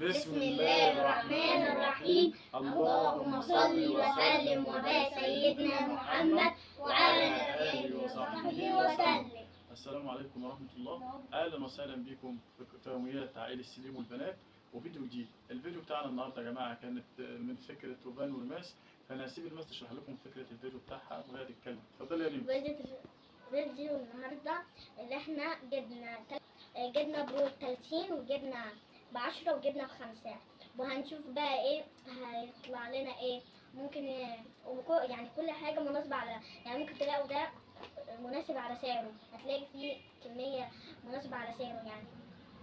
بسم الله الرحمن الرحيم. اللهم صل وسلم وبارك سيدنا محمد وعلى آله وصحبه وسلم. السلام عليكم ورحمة الله. أهلا وسهلا بكم في يوميات عائلة سليم والبنات وفيديو جديد. الفيديو بتاعنا النهارده يا جماعة كانت من فكرة روبان ورماس، فأنا هسيب الماس تشرح لكم فكرة الفيديو بتاعها وهي تتكلم. اتفضلي يا ريم. فيديو النهارده اللي احنا جبنا برو 30 وجبنا ب10 وجبنا ب5، وهنشوف بقى ايه هيطلع لنا، ايه ممكن يعني كل حاجة مناسبة على، يعني ممكن تلاقوا ده مناسب على سعره، هتلاقي فيه كمية مناسبة على سعره. يعني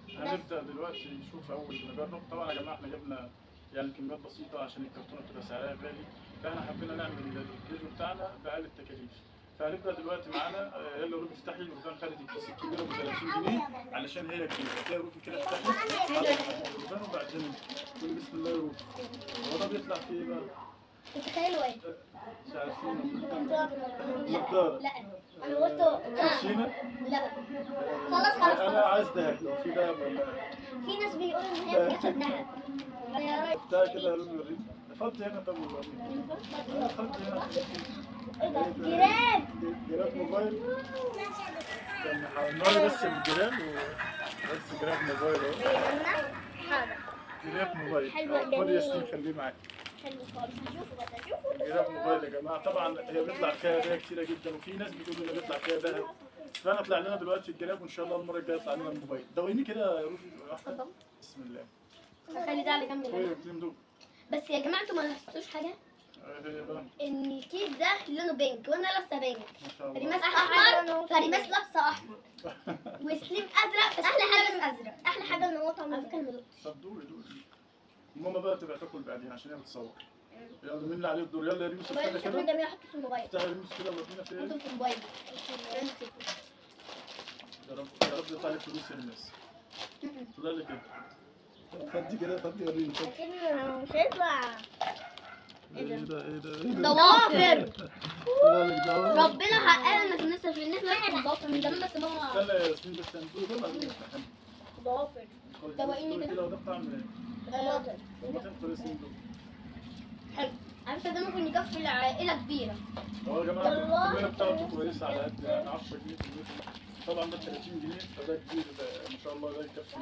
هنبدا دلوقتي نشوف اول نجرب. طبعا يا جماعة احنا جبنا يعني كميات بسيطة عشان الكرتونه بتبقى سعرها غالي، فاحنا حبينا نعمل الفيديو بتاعنا باقل التكاليف. فهنبدا دلوقتي معانا. يلا روفي افتحي. روفان خدت الكيس الكبيرة ب 30 جنيه علشان هي كبيرة. يا روفي كده افتحي روفان وبعدين قولي بسم الله يا روفي. هو ده بيطلع فيه ايه بقى؟ تتخيلوا ايه؟ مش عارفين. لا لا انا قلت كوتشينه. لا خلاص خلاص انا عايز دهب. لو في دهب ولا في ناس بيقولوا ان هي بتاخد دهب. افتحي كده يا روفي وريني. فضي هنا. طب والله فضي هنا. ايه ده؟ جراب. جراب موبايل. استنى حاول بس الجراب بس جراب موبايل اهو. حاضر. جراب موبايل. حلو جميل. خد يا سيدي خليه معاك. حلو خالص. هشوفه بس هشوفه. جراب موبايل يا جماعة. طبعا هي بيطلع فيها هدايا كتيرة جدا، وفي ناس بتقول ان بيطلع فيها ذهب، فانا طلع لنا دلوقتي الجراب، وان شاء الله المرة الجاية يطلع لنا الموبايل. دويني كده يا روفي واحدة. بسم الله. خلي ده على جنب. بس يا جماعة انتوا ما لاحظتوش حاجة؟ ان الكيس ده لونه pink وانا لابسه pink، ريماس احمر، فريماس لابسه احمر، وسليم ازرق. بس احلى حاجة ازرق، احلى حاجة ان هو طعمه على فكرة ما دقتش. طب دوقي دوقي. ماما بقى تبقى تاكل بعدين عشان هي بتصور. يلا مين اللي عليه الدور؟ يلا يا ريموس افتحي كده. جميل. حطه في الموبايل. افتحي يا ريموس كده ورينا في ايه. حطه في الموبايل. يا رب يا رب يطلع لك فلوس يا ريماس. طلع لك ايه؟ فضي كده، فضي وريني. اكيد مش هيطلع. ايه ده ايه ده ايه ده؟ ضوافر. ربنا حققنا في الناس عشان احنا ناكل ضوافر من زمان. بس ماما استنى يا ياسمين بس هندوق ده بعدين نفتح. ضوافر. دوقيني كده. ده بطعم ايه؟ طماطم. طماطم. حلو. عارفه ده ممكن يكفي العائلة كبيرة. هو يا جماعة الكمية بتاعته كويسة على قد يعني 10 جنيه. طبعا ده 30 جنيه فده كبير، ده ما شاء الله ده يكفي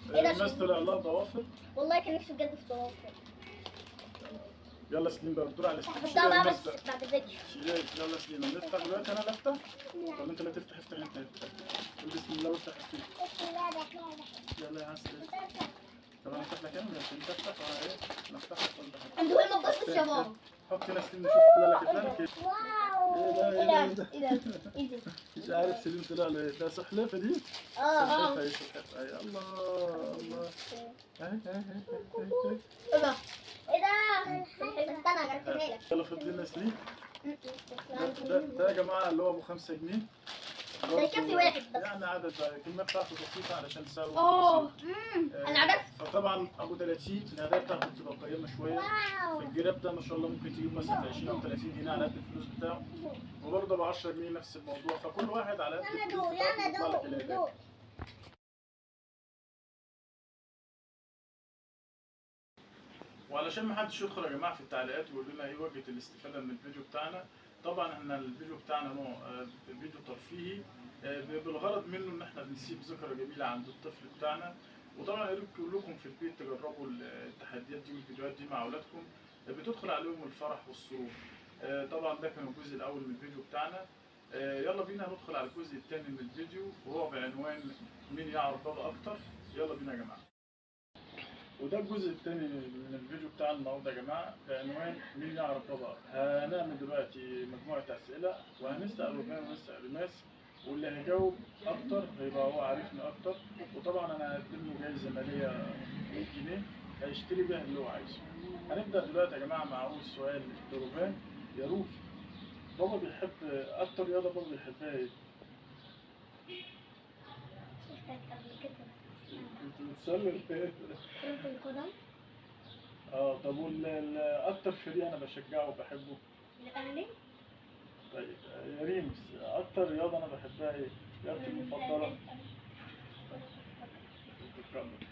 العائلة. الناس طلع لها ضوافر. والله كان نفسي بجد في ضوافر. يلا سليم بقى الدور على سليم. هحطها بقى بس بعد الفيديو. يلا سليم نفتح دلوقتي. انا اللي افتح ولا انت اللي تفتح؟ افتح انت. قول بسم الله وافتح سليم. بسم الله الرحمن الرحيم. يلا يا عسل. طب انا افتح لك انا عشان تفتح وانا ايه؟ نفتح لك وانت حط. انتوا ايه ما تبصش يا بابا. حط هنا سليم نشوف طلع لك ايه. wow ايه ده ايه ده ايه ده؟ مش عارف سليم طلع له ايه. ده سلحفاة دي؟ اه سلحفاة. سلحفاة. اي الله الله. اهي اهي اهي. ايه ده؟ ايه ده؟ استنى هركبها لك. يلا فضل لنا سليم. ده يا جماعة اللي هو ابو 5 جنيه. ده يكفي واحد بس. يعني عدد بقى الكمية بتاعته بسيطة علشان سعره اه انا عرفت. فطبعا ابو 30 الهدايا بتاعته بتبقى قيمة شوية. الجراب ده ما شاء الله ممكن تجيب مثلا في 20 او 30 جنيه على قد الفلوس بتاعه، وبرضه ب 10 جنيه نفس الموضوع. فكل واحد على قد الفلوس بتاعته بيطلع لك الهدايا. وعلشان ما حدش يدخل يا جماعة في التعليقات ويقول لنا ايه وجهه الاستفادة من الفيديو بتاعنا، طبعا احنا الفيديو بتاعنا نوع فيديو ترفيهي بالغرض منه ان احنا بنسيب ذكرى جميلة عند الطفل بتاعنا. وطبعا يا ريت كلكم في البيت تجربوا التحديات دي والفيديوهات دي مع اولادكم، بتدخل عليهم الفرح والسرور. طبعا ده كان الجزء الاول من الفيديو بتاعنا. يلا بينا ندخل على الجزء الثاني من الفيديو وهو بعنوان مين يعرف بابا اكتر. يلا بينا يا جماعة. وده الجزء الثاني من الفيديو بتاع النهارده يا جماعة بعنوان مين يعرف بابا. هنعمل دلوقتي مجموعة اسئلة وهنسال روبان ونسال ريماس، واللي هيجاوب اكتر هيبقى هو عارفني اكتر. وطبعا انا هقدم له جايزة ماليه 100 جنيه هيشتري بيها اللي هو عايزه. هنبدا دلوقتي يا جماعة مع اول سؤال لروبان. يا روفي، بابا بيحب اكتر رياضة بابا بيحبها ايه؟ شفتك قبل كده. انت بتسلم كرة القدم. اه طب اكتر فريق انا بشجعه وبحبه؟ الاهلي. طيب يا ريمس، اكتر رياضة انا بحبها ايه؟ رياضتي المفضلة؟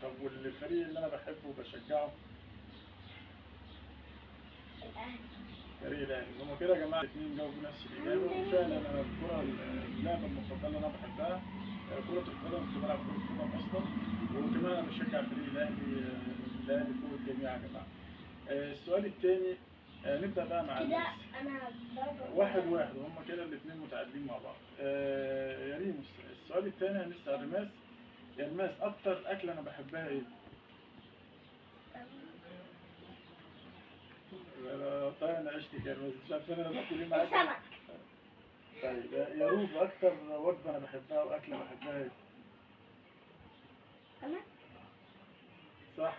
طب والفريق اللي انا بحبه وبشجعه؟ الاهلي. فريق الاهلي. هما كده يا جماعة الاثنين جاوبوا نفس الاجابة، وفعلا انا الكره اللعبة المفضلة اللي انا بحبها كره القدم، كنت بلعب كره قدم اصلا، وكمان انا بشجع فريق الاهلي. الاهلي فوق الجميع يا جماعة. السؤال الثاني نبدا بقى مع كده انا 1-1، وهم كده الاثنين متعادلين مع بعض. يا ريموس السؤال الثاني هنسال ريماس. يا ريماس اكتر اكله انا بحبها ايه؟ طيب انا عشتك يا ريماس، مش عارف انا باكل ايه معاك. السمك. طيب يا روف اكتر وجبة انا بحبها واكله بحبها ايه؟ سمك. صح.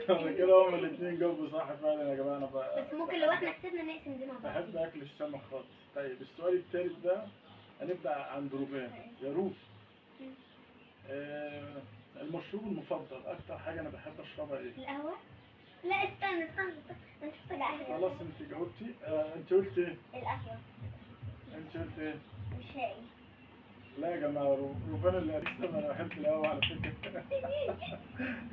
طب كده هما الاثنين جاوبوا صح فعلا يا جماعة. انا بس ممكن لو احنا كسبنا نقسم دي مع بعض. بحب اكل السمك خالص. طيب السؤال الثالث ده هنبدا عند روفان. يا روف المشروب المفضل، اكتر حاجة انا بحب اشربها ايه؟ القهوة. لا استنى استنى استنى، خلاص انت جاوبتي. انت قلت ايه؟ القهوة. انت قلت ايه؟ الشاي. لا يا جماعة روفان اللي هتكسب. انا بحب القهوة على فكرة.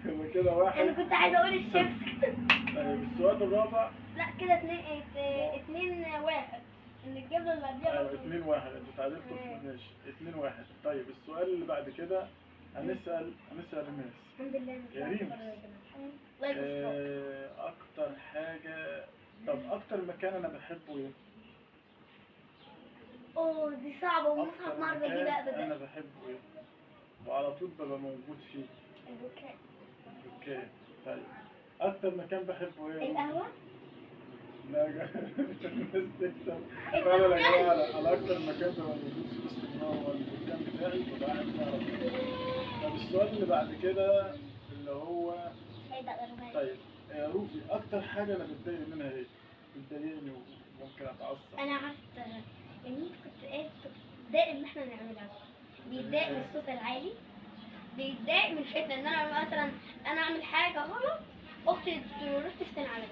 يبقى كده واحد. انا كنت عايزه اقول الشيبس. طيب السؤال الرابع. لا كده 2-1. ان الجبلة اللي قبلها. ايوه 2-1، انتوا تعادلتوا. ماشي 2-1. طيب السؤال اللي بعد كده هنسال ريماس. الحمد لله يا ريماس اكتر حاجة، طب اكتر مكان انا بحبه ايه؟ اوه دي صعبة ومصعب ما اعرف اجيبها ابدا. انا بحبه ايه؟ وعلى طول ببقى موجود فيه. البكاء. okay. طيب اكتر مكان بحبه ايه؟ القهوة. لا يا الناس تكسب فعلا يا جماعة. على اكتر مكان ببقى موجود فيه باستمرار هو الدكان بتاعي، ببقى قاعد فيه على طول. طب السؤال اللي بعد كده اللي هو طيب يا روفي اكتر حاجة انا بتضايق منها ايه؟ بتضايقني وممكن اتعصب. انا عارفه ان انت كنت ايه بتتضايق ان احنا نعملها. بيتضايق من الصوت العالي، بيتضايق من الفتنة، ان انا مثلا انا اعمل حاجة غلط اختي تروح تفتن عليا.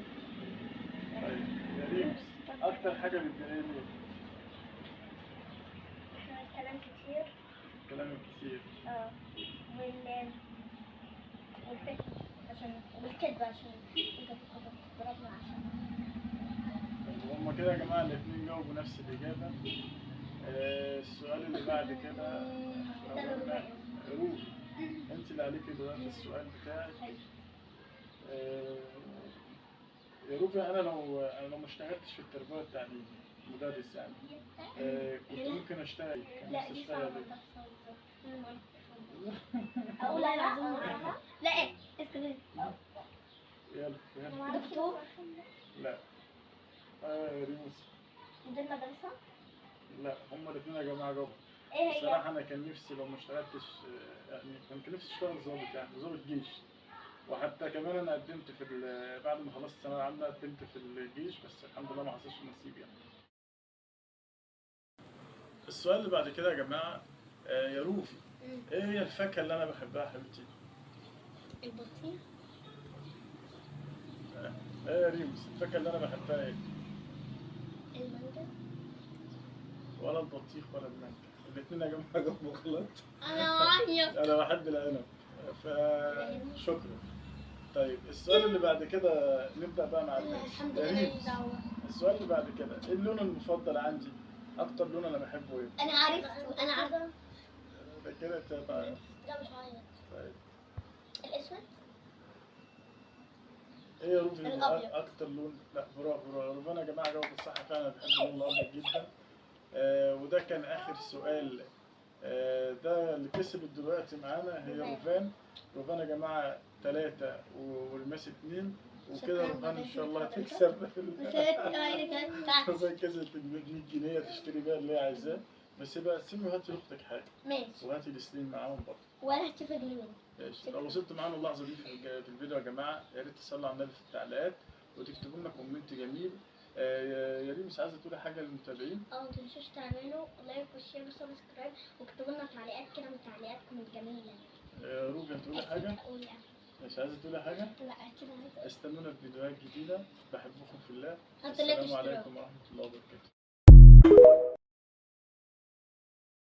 طيب يا ريمس اكتر حاجة بتضايقني؟ الكلام كتير. الكلام الكتير. والفتنة عشان والكذب، عشان انت بتضربنا عشان. هما كده يا جماعة الاثنين جاوبوا نفس الاجابة. السؤال اللي بعد كده روفي انت اللي عليكي دلوقتي السؤال بتاعك. يا روفي انا لو ما اشتغلتش في التربية والتعليم مدرس يعني كنت ممكن اشتغل. لا دي صعبة. اقول انا. لا ايه استنى. يلا دكتور. لا ريموس. مدير مدرسة؟ لا هما الاثنين يا جماعة جاوبوا. ايه هي؟ الصراحة أنا كان نفسي لو ما اشتغلتش يعني كان نفسي اشتغل ظابط، يعني ظابط جيش. وحتى كمان أنا قدمت في بعد ما خلصت الثانوية العامة قدمت في الجيش، بس الحمد لله ما حصلش نصيب يعني. السؤال اللي بعد كده يا جماعة يا روفي ايه هي الفاكهة اللي أنا بحبها يا حبيبتي؟ البطيخ. ايه يا ريموس الفاكهة اللي أنا بحبها ايه؟ المانجا. ولا البطيخ ولا المانجا، الاثنين يا جماعة جاوبوا غلط. انا عيط. انا بحب العنب فشكرا. طيب السؤال اللي بعد كده نبدا بقى مع الناس. الحمد لله. السؤال اللي بعد كده ايه اللون المفضل عندي؟ اكتر لون انا بحبه ايه؟ انا عرفته، انا عارفه. ده كده انت. لا مش عارف. طيب الاسود. ايه يا روفي الابيض اكتر لون؟ لا برافو برافو يا جماعة، جاوبوا الصح فعلا، بحب اللون الابيض جدا. وده كان اخر سؤال. ده اللي كسبت دلوقتي معانا هي روفان. روفان يا جماعة 3 والماس 2 وكده. روفان ان شاء الله هتكسب. روفان كسبت 100 جنيه تشتري بيها اللي هي عايزاه. بس بقى سيبي وهاتي لاختك حاجة. ماشي. وهاتي لسليم معاهم برضه. ولا هتشوف جنيه. ماشي. لو وصلتوا معانا اللحظة دي في الفيديو يا جماعة، يا ريت تصلوا على النبي في التعليقات وتكتبوا لنا comment جميل. يا ريم مش عايزه تقولي حاجة للمتابعين؟ ما تنسوش تعملوا like و share و subscribe، واكتبوا لنا تعليقات كده من تعليقاتكم الجميلة. روبي هتقولي حاجة؟ مش عايزه تقولي حاجة؟ لا اكيد عايزه. استنونا في فيديوهات جديدة. بحبكم في الله. السلام عليكم ورحمة الله وبركاته.